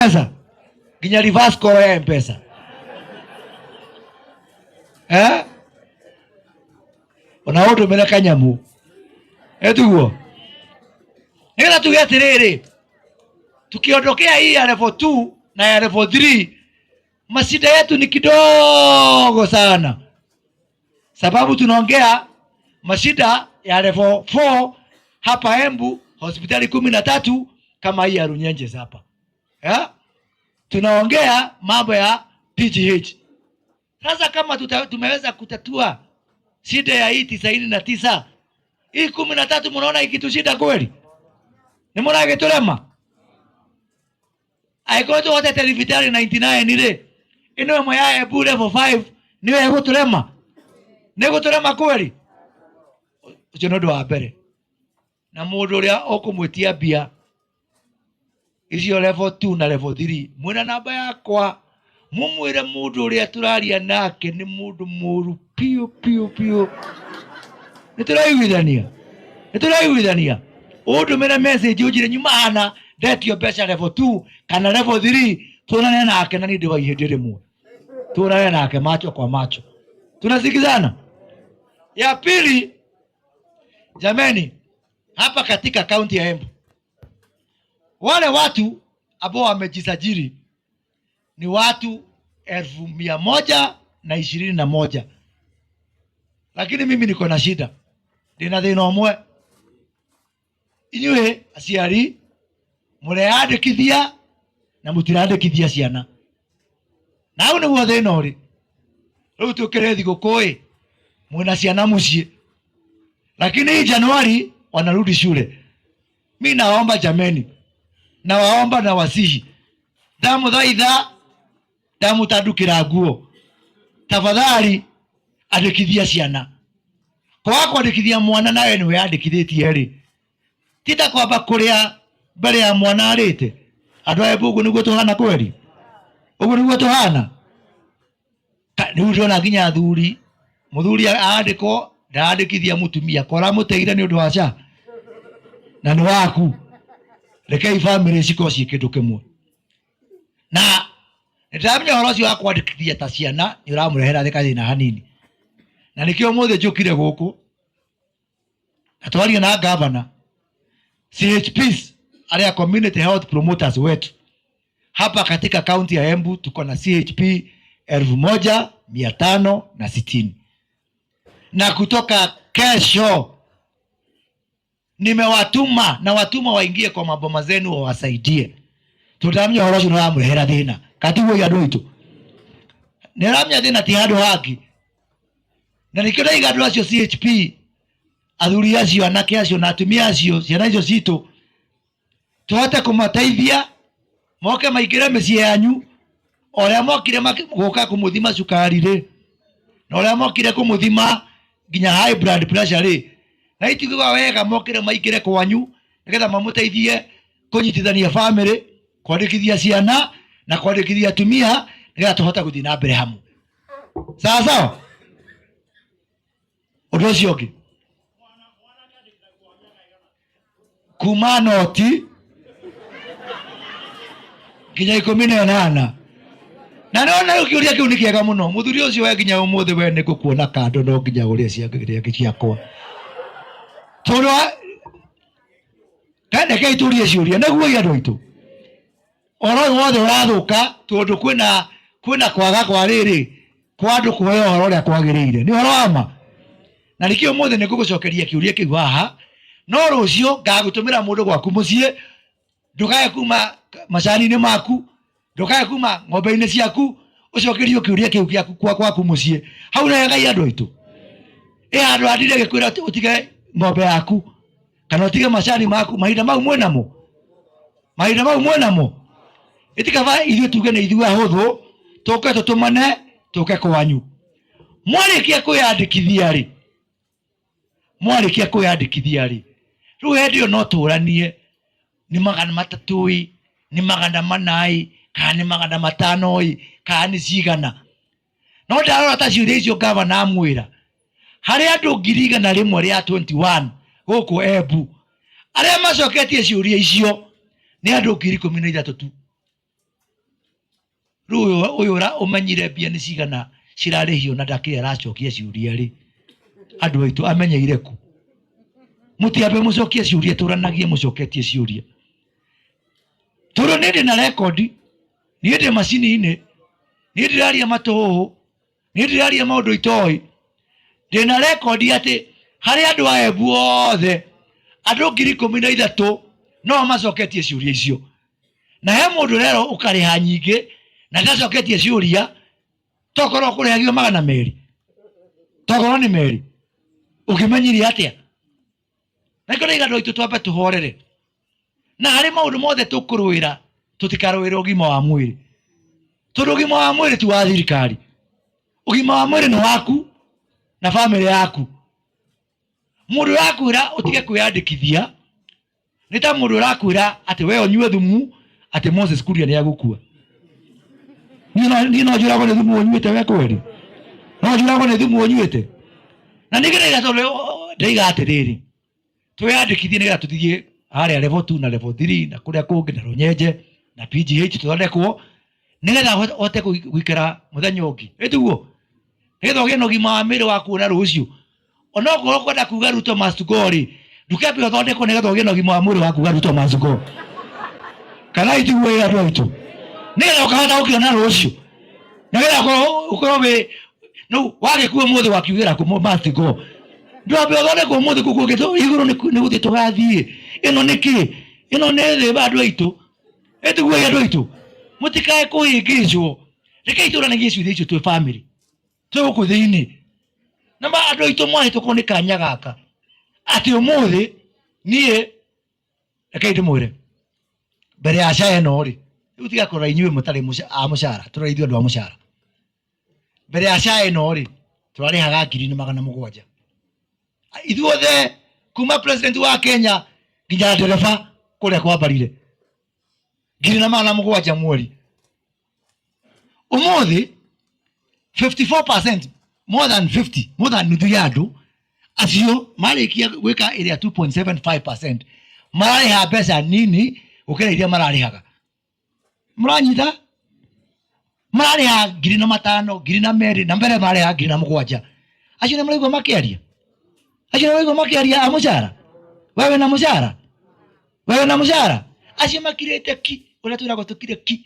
Mpesa nginya reverse call ya Mpesa eh ona ũndũmĩre kanyamũ etiguo nĩgetha tuge atĩrĩrĩ tukiondokea hii ya level 2 na ya level 3 mashida yetu ni kidogo sana sababu tunaongea mashida ya level 4 hapa Embu hospitali 13 kama hii ya Runyenjes hapa ya? Tunaongea mambo ya PGH. Sasa kama tumeweza kutatua shida ya hii 99, hii 13 mnaona ikitushinda kweli? Ni mbona igitulema? Angĩkorwo tũhotete thibitarĩ 99 rĩ, ĩno ĩmwe ya Embu level 5 nĩyo ĩgũtũrema? Nĩ ĩgũtũrema kweli? Ũcio nĩ ũndũ wa mbere. Na mũndũ ũrĩa ũkũmwĩtia mbia icio level 2 na level 3, mwĩna namba yakwa, mũmwĩre mũndũ ũrĩa tũraria nake nĩ mũndũ mũru piũ piũ piũ. Nĩ tũraiguithania? Nĩ tũraiguithania? Ũndũmĩre message ũnjĩre nyuma hana ndetio mbeca level 2 kana level 3, tuonane nake na niĩ ndĩ wa ihĩndĩ rĩmwe, tuonane nake macho kwa macho. Tunasikizana? Ya pili, jameni, hapa katika kaunti ya Embu wale watu ambao wamejisajili ni watu 121,000, lakini mimi niko na shida, ndina thina ũmwe. Inyuĩ aciari mũreyandĩkithia na mũtirandĩkithia ciana, na hau nĩguo thĩna ũrĩ. Rĩu tũkĩre thigũkũ ĩ, mwĩna ciana mũciĩ, lakini hii Januari wanarudi shule. Mi naomba jameni, nawaomba na wasihi, ndamũthaitha, ndamũtandukĩra nguo, tafadhali andĩkithia ciana. Kwaga kwandĩkithia mwana nawe nĩwe yandĩkithĩtie rĩ, ti ta kwamba kũrĩa mbere ya mwana arĩte. Andũ aya ũguo nĩguo tũhana kweli? Ũguo nĩguo tũhana? Rĩu ndĩrona nginya athuri, mũthuri andĩkwo ndarandĩkithia mũtumia, ko aramũteire nĩ ũndũ wa SHA na nĩ waku. Rekei famĩlĩ cikorwo ciĩ kĩndũ kĩmwe. Na nĩndĩramenya ũhoro ũcio wa kwandĩkithia ta ciana nĩ ũramũrehera gathĩna hanini, na nĩkĩo ũmũthĩ njũkire gũkũ na twaria na gavana, CHPs arĩa community health promoters wetu hapa katika kaunti ya Embu tuko na CHP 1560, na kutoka kesho nimewatuma na watuma waingie kwa maboma zenu wawasaidie. Tũndamenya ũhoro ũcio nĩũramũrehera thĩna katiguo andũ aitũ nĩũramenya thĩna ti handũ hangĩ, na nĩkĩo ndaiga andũ acio CHP, athuri acio, anake acio na atumia acio, ciana icio citũ, tũhote kũmateithia moke maingĩre mĩciĩ yanyu o ũrĩa mokire gũka kũmũthima cukari rĩ, na ũrĩa mokire kũmũthima nginya high blood pressure rĩ, na itiguaga wega mokire maingĩre kwanyu nĩgetha mamũteithie kũnyitithania famĩlĩ, kwandĩkithia ciana na kwandĩkithia atumia nĩgetha tũhote gũthiĩ na mbere hamwe. Sawa sawa? Ũndũ ũcio ũngĩ, kuma noti nginya 18 na nona rĩu kĩũria kĩu nĩ kĩega mũno. Mũthuri ũcio we nginya ũmũthĩ we nĩ ngũkuona kando, no nginya ũrĩe ciake ciakwa, tondũ rekei tũrie ciũria nĩguo andũ aitũ ũhoro ũyũ wothe ũrathũka, tondũ kwĩna kwaga kwa rĩrĩ kwa andũ kũheo ũhoro ũrĩa kwagĩrĩire. Nĩ ũhoro wa ma, na nĩkĩo ũmũthĩ nĩ ngũgũcokeria kĩũria kĩu haha, no rũciũ ngagũtũmĩra mũndũ gwaku mũciĩ. Ndũkae kuma macani-inĩ maku, ndũkae kuma ng'ombe-inĩ ciaku, ũcokerio kĩũria kĩu gĩaku gwaku mũciĩ. Hau nĩ hega andũ aitũ. Ĩ handũ handire gĩkwĩra ũtige ng'ombe yaku kana ũtige macani maku, mahinda mau mwĩnamo, mahinda mau mwĩnamo. Ĩtikaba ithuĩ tuge nĩ ithuĩ ahũthũ, tũke tũtũmane tũke kwanyu. Mwarĩkia kwĩyandĩkithia rĩ, mwarĩkia kwĩyandĩkithia rĩ, rĩu hĩndĩ ĩyo no tũranie nĩ 300 ĩ, nĩ 400 ĩ, kana nĩ 500 ĩ, kana nĩ cigana. No ndarora ta ciũria icio gavana amwĩra, harĩ andũ 121,000 gũkũ Embu, arĩa macoketie ciũria icio nĩ andũ 13,000 tu. Rĩu ũyũ ũyũ ũra- ũmenyire mbia nĩ cigana cirarĩhio na ndakĩrĩ aracokia ciũria rĩ, andũ aitũ amenyeire kũ? Mũtiambe mũcokie ciũria, tũranagie mũcoketie ciũria. Tondũ niĩ ndĩ na rekondi, niĩ ndĩ macini-inĩ, niĩ ndĩraria matũhũhũ, niĩ ndĩraria maũndũ itoĩ. Ndĩna rekondi atĩ harĩ andũ a Embu othe, andũ 13,000 no macoketie ciũria icio. Na he mũndũ ũrerwo ũkarĩha nyingĩ na ndacoketie ciũria, tokorwo ũkũrĩhagio 200, tokorwo nĩ merĩ, ũngĩmenyirie atĩa? Na nĩkĩo ndaiga andũ aitũ twambe tũhorere, na harĩ maũndũ mothe tũkũrũĩra, tũtikarũĩre ũgima wa mwĩrĩ, tondũ ũgima wa mwĩrĩ ti wa thirikari. Ũgima wa mwĩrĩ nĩ waku na bamĩrĩ yaku. Mũndũ ũrakwĩra ũtige kwĩyandĩkithia nĩ ta mũndũ ũrakwĩra atĩ we ũnyue thumu atĩ Moses Kuria nĩ agũkua. Niĩ no njũragwo nĩ thumu ũnyuĩte we kweri, no njũragwo nĩ thumu ũnyuĩte. Na ningĩ ndaiga, tondũ ndaiga atĩrĩrĩ, twĩyandĩkithie nĩgetha tũthiĩ harĩa level 2 na level 3 na kũrĩa kũngĩ na rũnyenje na PGH tũthondekwo nĩgetha ũhote gũikara mũthenya ũngĩ, ĩtiguo, nĩgetha ũgĩe na ũgima wa mwĩrĩ wa kuona rũciũ. Onokorwo kwenda kuga Ruto must go rĩ, ndũkĩambe ũthondekwo nĩgetha ũgĩe na ũgima wa mwĩrĩ wa kuga Ruto must go, kana itiguo ĩ andũ aitũ, nĩgetha ũkahota gũkĩona rũciũ, nĩgetha ũkorwo wĩ no wagĩkua ũmũthĩ wakiugĩra kũ must go. Ndwambe ũthondekwo ũmũthĩ kũu kũngĩ igũrũ nĩ gũthiĩ tũgathiĩ. Ĩno nĩ kĩ? Ĩno nĩ thĩ andũ aitũ. Ĩtiguo andũ aitũ, mũtikae kũhĩngĩcwo. Rekei tũranagie ciũria icio twĩ bamĩrĩ, twĩ gũkũ thĩinĩ. Na ma andũ aitũ mwahĩtũkwo nĩ kanya gaka atĩ ũmũthĩ niĩ rekei ndĩmwĩre mbere ya SHA ĩno rĩ, rĩu tiga kũrora inyuĩ mũtarĩ a mũcara, tũrora ithuĩ andũ a mũcara. Mbere ya SHA ĩno rĩ, tũrarĩhaga 1700 ithuothe, kuma president wa Kenya nginya ndereba kũrĩa kwambarire, 1700 mweri. Ũmũthĩ 54%, more than 50, more than nuthu ya andũ acio marĩkia gwĩka ĩrĩa 2.75% mararĩha mbeca nini gũkĩra iria mararĩhaga. Mũranyita? Mararĩha 1500, 2000, na mbere mararĩha 7,000. Acio nĩ mũraigua makĩaria? Acio nĩ mũraigua makĩaria a mũcara? Wewe na mũcara, wewe na mũcara, acio makirĩte ki ũrĩa twĩragwo tũkire ki,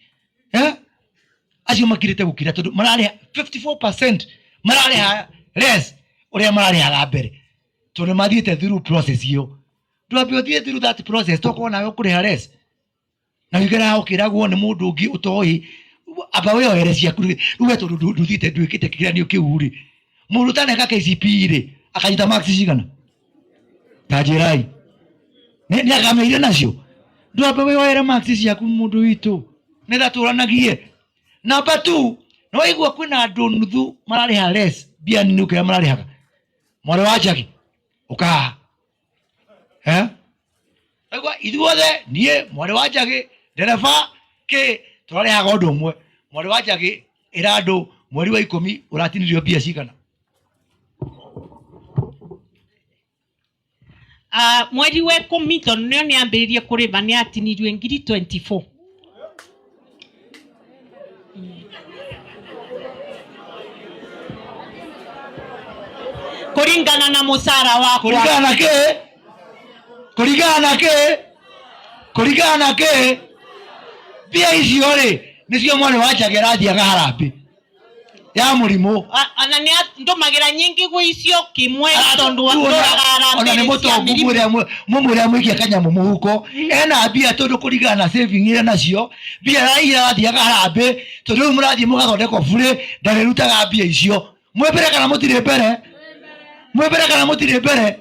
eh? Acio makirĩte gũkira tondũ mararĩha 54% mararĩha less ũrĩa mararĩhaga mbere, tondũ nĩ mathiĩte through process ĩyo. Ndwambe ũthiĩ through that process tokorwo nawe ũkũrĩha less na wĩgeraga ũkĩragwo nĩ mũndũ ũngĩ ũtoĩ. Amba wĩyoere ciaku rĩ, rĩu we tondũ ndũthiĩte ndwĩkĩte kĩgeranio kĩu rĩ, mũndũ ũtaneka KCPE rĩ akanyita marks cigana? Ta njĩrai, nĩ akameire nacio. Ndwambe wĩyoere marks ciaku mũndũ witũ, nĩgetha tũranagie. Namba 2, nĩ waigua kwĩna andũ nuthu mararĩha less mbia nini gũkĩra mararĩhaga. Mwarĩ wa Njagi ũkahaha, eh? Aigua ithuothe, niĩ, mwarĩ wa Njagĩ, ndereba kĩ, tũrarĩhaga ũndũ ũmwe. Mwarĩ wa Njagĩ, ĩra andũ mweri wa 10 ũratinirio mbia cigana? Mweri wa 10, tondũ nĩo nĩ ambĩrĩrie kũrĩma, nĩ atinirio ngiri 24. Kũringana na mũcara wakwa. Kũringana na kĩ? Kũringana na kĩ? Kũringana na kĩ? Mbia icio rĩ, nĩcio mwarĩ wa Njagi arathiaga harambĩ ya mũrimũ. Ona nĩ ndũmagĩra nyingĩ gwĩ icio kĩmwe, tondũ ndũraga ona nĩ harambĩ cia mũtongu. mĩrimũ. Mũmwĩre amũikie kanyamũ mũhuko ena mbia, tondũ kũringana na saving iria nacio mbia iria arathiaga harambĩ, tondũ rĩu mũrathiĩ mũgathondekwo burĩ, ndarĩrutaga mbia icio. Mwĩ mbere kana mũtirĩ mbere? Mwĩ mbere kana mũtirĩ mbere?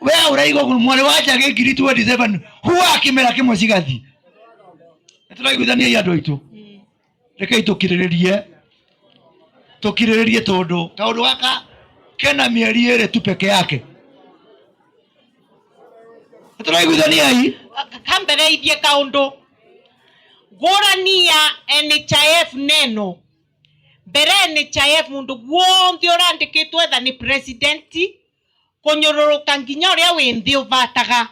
We ũraigua ũguo, mwarĩ wa Njagĩ 27,000 huwa kĩmera kĩmwe cigathiĩ. Nĩtũraiguithania andũ aitũ? Rekei tũkirĩrĩrie, tũkirĩrĩrie, tondũ kaũndũ gaka kena mĩeri 2 tu peke yake. Nĩtũraiguithania? Kambereithie kaũndũ ngũrani ya NHIF neno mbere. NHIF mũndũ guothe ũrandĩkĩtwo etha nĩ president kũnyũrũrũka nginya ũrĩa wĩ nthĩ ũbataga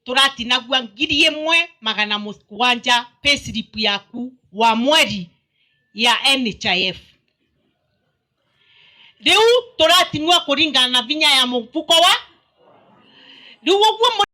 tũratinagua 1700 payslip yaku wa mweri. Ya NHIF riu turatinua kuringana na vinya ya mufuko wa riu uguo.